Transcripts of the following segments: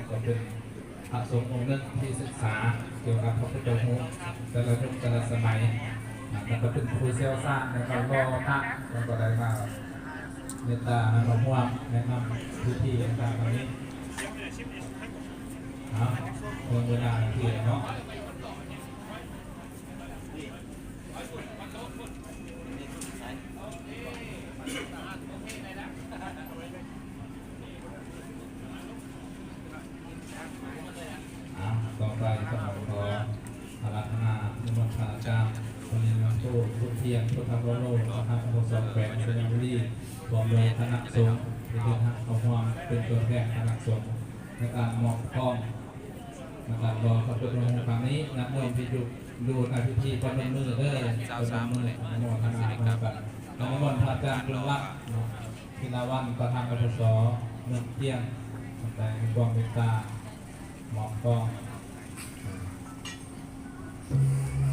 ກໍເປັນພະສົງອົງໜຶ່ງທີ່ສຶກສາກ່ຽວກັບພະພຸດທະຮູບແຕ່ລະຍຸກແຕ່ລະສະໄໝ ແລ້ວກໍເປັນຜູ້ຊ່ຽວຊານໃນການຫຼໍ່ພະ ແລ້ວກໍໄດ້ມາເມດຕາມາຮ່ວມແນະນຳພິທີຕ່າງໆເຫຼົ່ານີ້. ເອົາ ເບິ່ງເວລາທີ່ເນາະ. ອ່າ ຕໍ່ໄປກໍຂໍອາລາທະນານິມົນພະອາຈານ ພະຍາຍາມໂທ ບຸນພຽງ ພຸດທະວະໂຣ ຄະນະອະນຸສອນແຂວງໄຊຍະບູລີ ພ້ອມດ້ວຍຄະນະສົງທີ່ເດີນທາງເຂົ້າຮ່ວມເປັນຕົວແທນຄະນະສົງໃນການມອບຂອງ ໃນການຫຼໍ່ພະພຸດທະຮູບຄັ້ງນີ້. ຍາດໂຍມທີ່ຢູ່ ຢູ່ໃນພິທີປະນົມມືເດີ ປະນົມມືອະນຸໂມທະນາຮ່ວມກັນ. ອະນຸໂມທະນາຈາກຄຸນລັກ ເນາະ ພິລາວັນ ປະທານ ປສ ເມືອງພຽງ ໄດ້ໃຫ້ຄວາມເມດຕາມອບຂອງ ເອີ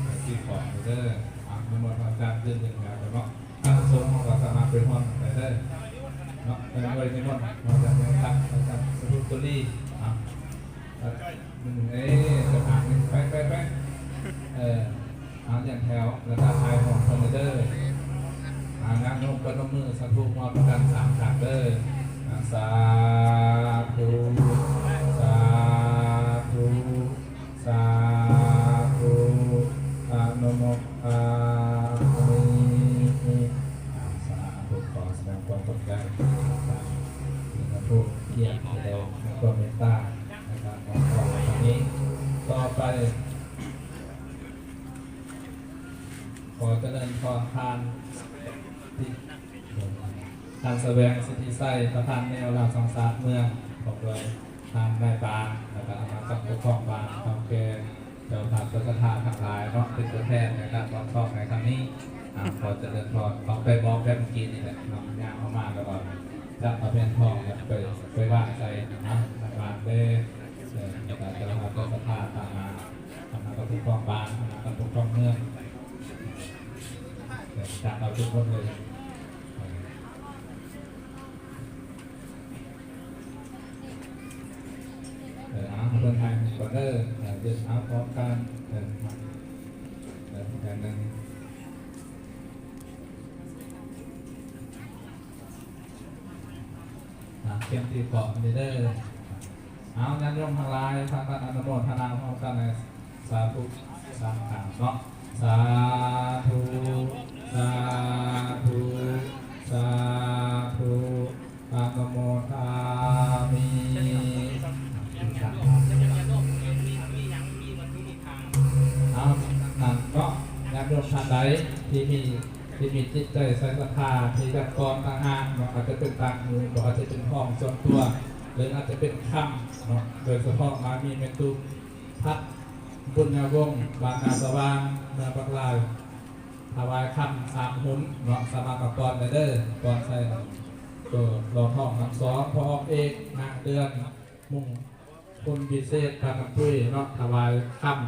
ໃຫ້ທີ່ຂອງເດີ. ອະນຸໂມທະນາຈາກເດີນເດີນແຖວເນາະ ພະສົງເຮົາກໍສາມາດໄປຮ່ວມໄດ້ເດີເນາະ. ເອີ ໂດຍນິມົນມາຈາກເມືອງທັກ ມາຈາກສະທຸນບຸລີເນາະ. ເອີ ສະຖານ ໄປ ໄປ ໄປ ເອີ ເອົາຮຽງແຖວ ແລ້ວກໍຖ່າຍຮູບເພິ່ນເດີ. ອ່າ ຍາດໂຍມປະນົມມືສາທຸ ພ້ອມກັນສາມຄັ້ງເດີ. ອ່າ ສາທຸ ສາທຸ ສາທຸ ອະນຸໂມທາມິ. ອ່າ ສາທຸ ຂໍສະແດງຄວາມຂອບໃຈ ສາທຸ ພຽງແຕ່ໃຫ້ຄວາມເມດຕາ ໃນການຂອງເຮົາໃນຄັ້ງນີ້. ຕໍ່ໄປ ຂໍຈະເລີນພອນທ່ານ ທ່ານສະແຫວງ ສິດທິໄຊ ປະທານແນວລາວສ້າງຊາດເມືອງ ພ້ອມດ້ວຍທ່ານນາຍບ້ານ ແລ້ວກໍອານາຈັກປົກຄອງບ້ານ ເຖົ້າແກ່ ເຈົ້າພາບເຈົ້າສັດທາທັງຫຼາຍເນາະ ເປັນຕົວແທນໃນການມອບຂອງໃນຄັ້ງນີ້. ອ່າ ຂໍຈະເລີນພອນ ເອົາໄປມອບແບບເມື່ອກີ້ນີ້ແຫຼະເນາະ ຍ່າງເຂົ້າມາແລ້ວກໍຈັບເອົາແຜ່ນທອງ ແລ້ວໄປ ໄປວາງໃສ່ເນາະ ທາງບ້ານເດີ. ເອີ ແລ້ວກໍເຈົ້າພາບເຈົ້າສັດທາຕາມມາ ຄະນະການປົກຄອງບ້ານ ຄະນະການປົກຄອງເມືອງ ເອີ ຈັບເອົາທຸກຄົນເລີຍ. ເອີ ເອົາ ເພິ່ນຖ່າຍຮູບກ່ອນເດີ. ເອີ ເດີນເອົາພ້ອມກັນ ເອີ ເອີ ແປັບໜຶ່ງ ອ່າ ຕຽມທີ່ເກາະນີ້ເດີ. ເອົາ ຍາດໂຍມທັງຫຼາຍ ພາກັນອະນຸໂມທະນາພ້ອມກັນ ສາທຸ ສາມຄັ້ງເນາະ. ສາທຸ ສາທຸ ສາທຸ ອະນຸໂມທາມິ. ເອົາ ນັ້ນເນາະ ຍາດໂຍມທ່ານໃດທີ່ມີ ທີ່ມີຈິດໃຈໃສ່ສັດທາທີ່ຢາກປ່ອນຕ່າງຫາກເນາະ ອາດຈະເປັນຕ່າງຫູ ຫຼືອາດຈະເປັນຂອງສ່ວນຕົວ ຫຼືອາດຈະເປັນຄຳເນາະ ໂດຍສະເພາະມາມີແມ່ຕູ້ ພັດ ບຸນຍາວົງ ບ້ານນາສະຫວ່າງ ເມືອງປາກລາຍ ຖວາຍຄຳສາມຫຸນເນາະ ສາມາດມາປ່ອນໄດ້ເດີ ປ່ອນໃສ່ໂຕຫຼໍ່ທອງທັງສອງ ພໍ່ອອກເອກ ນາງເດືອນ ມຸງ ຄຸນພິເສດ ພານຳປຸຍເນາະ ຖວາຍຄຳ